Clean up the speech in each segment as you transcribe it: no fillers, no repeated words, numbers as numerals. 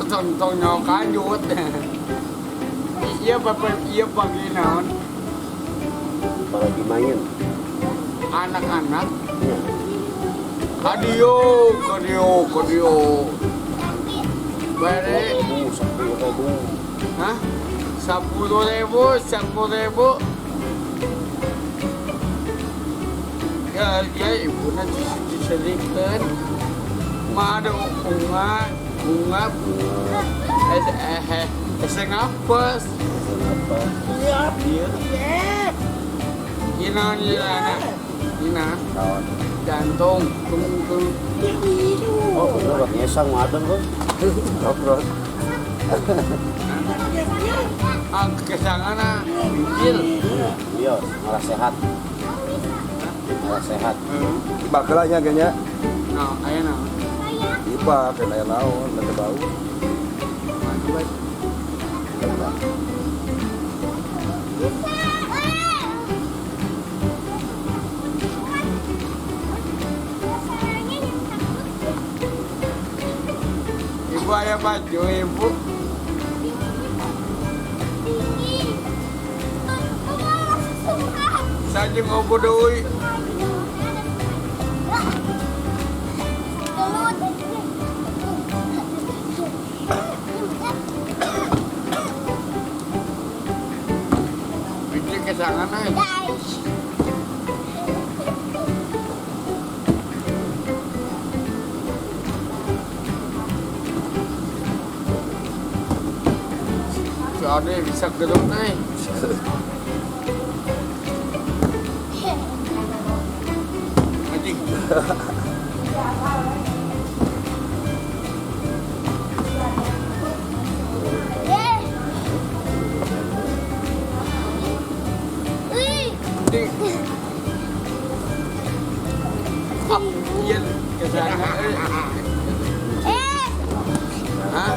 Tong tong nyawa kanjut. Iya bapak iya pagi naon. Apalagi main. Anak-anak. Iya. Kadio, kadio, kadio. Bare. 10.000. Hah? 10.000, 10.000. Ya, ya ibu nanti diselipkan. Ma ada bunga, bunga, ngapes. Kenapa? Iya, iya. Ina, ina, ina. Jantung, tung, tung. Oh, bener, ngesang madem kok. Ngobrol. Ah, kesangan ah, bijil. Iya, malah sehat. Malah sehat. Bakelanya kayaknya. Nah, ayo nah. Iba, kena naon, kena bau. Maju, baik. Ibu ayah baju, ibu. Saja ngobrol deui. Biji kesangan aja. Soalnya bisa gedung nih. Anjing. Ah, iya kesana. Hah?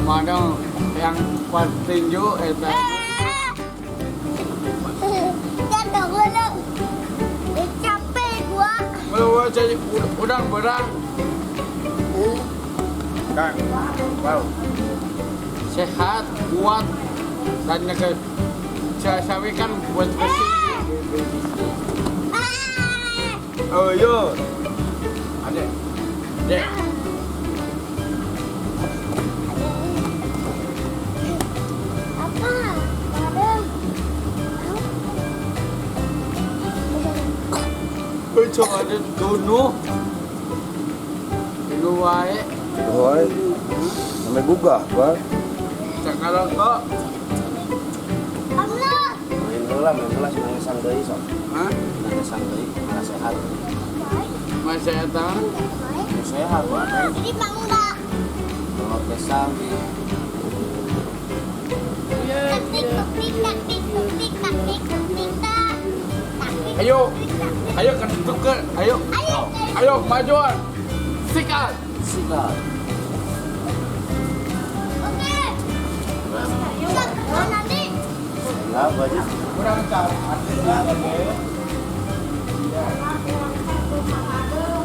Mana yang pas tinju eta. Capek gua. Gua jadi udang berang. Kang, wow. Sehat, kuat, dan ke sawi kan buat besi. Oh yo. Adek. Dek. Apa? Ada. Coba ada dunu. Dulu wae. Wae. Sampai gugah, Pak. Sekarang kok. Main bola senang deui sok. Hah? Senang deui, malah sehat. Masih sehat? Sehat, Pak. Jadi bangga. Kalau kesang. Ayo, ayo ketuker, ayo, ayo majuan, sikat, sikat. Oke. Nanti. Enggak, baju. Kurang tahu.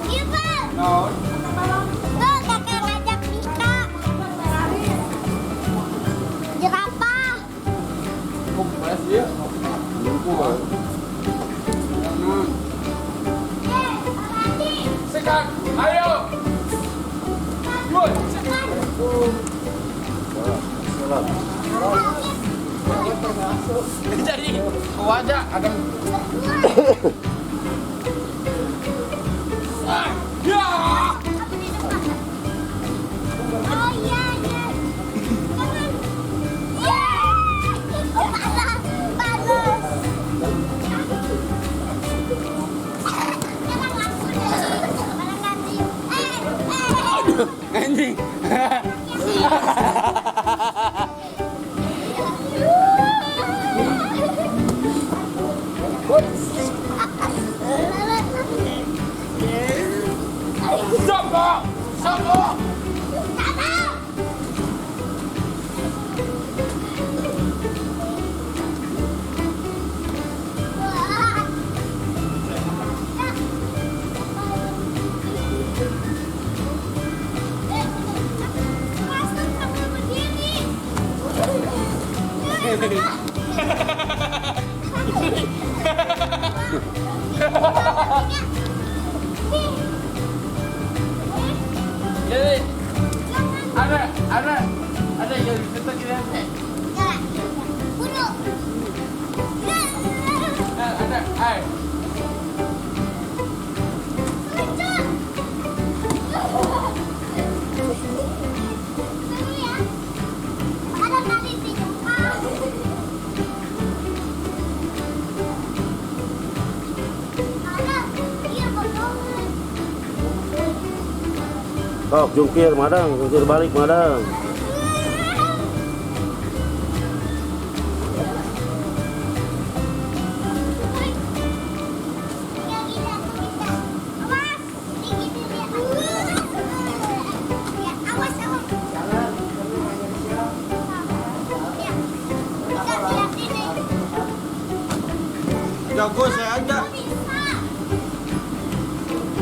Iya, Pak. No. Tuh, kakak ngajak Mika. Jerapah. Kumpul ya. Kumpul. Sikat, ayo. Salam. Jadi wajah ada. Ya. Oh iya iya. Jangan. Ya. Panas, panas. Anjing. Sama, sama. Nih. Jadi ada ada ada yang kita kira Jalan. Bunuh. Ada ai. Lucu. Seru ya. Ada kali di Jepang. Ada, iya bohongan. Sok jungkir madang, jungkir balik madang. Ya gini aku bisa. Awas, tinggi tinggi. Ya, awas awas. Jangan, Ya, bisa lihat ini. Jago saya aja. Aku bisa.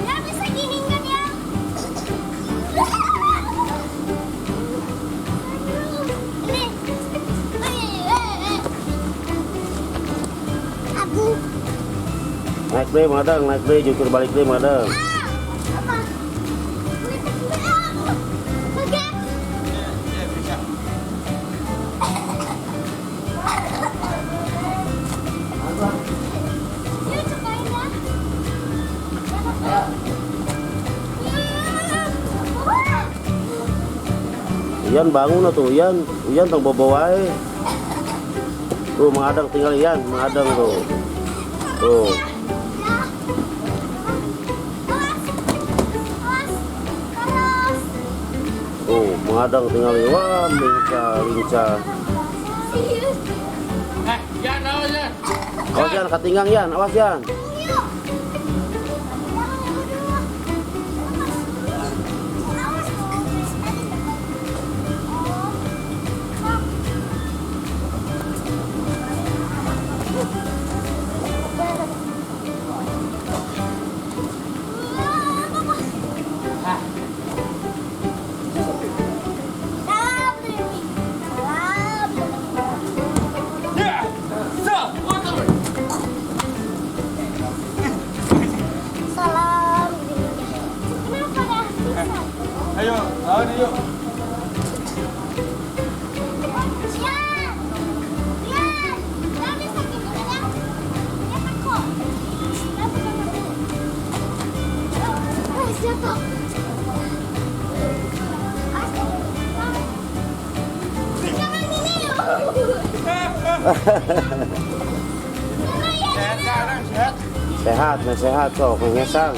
Ya bisa gini kan ya? Ini. Aku. Naik deh madang, naik deh jungkir balik deh madang. Ah, apa? Oke. Ya bisa. Yuk cobain ya. Wah. Ian bangun atuh Ian, Ian tong bobo wae. Tuh mengadang tinggal Ian, mengadang tuh. Tuh. Ya. Awas. Awas. Awas. Terus. Tuh, mengadang tinggal wah lincah lincah. Serius. Eh, jangan awas ya. Awas Ian, katinggang Ian, awas Ian. Yuk. Jangan aku dulu. Awas. Awas. Tadi cepat. Oh. Sok. Wah, apa? Ah, Salam Dewi. Salam Dewi. ya. So, untuk. Salam Dewi. Kenapa dah bisa? Ayo, lawan yuk. Yan! Yan! Jangan bisa gini kan ya? Ya takut. Ya takut aku. Oh, jatuh. Astaga. Jangan ini yuk. Jangan ya. Sehat sekarang sehat. Sehat, nah sehat sok, ngesang.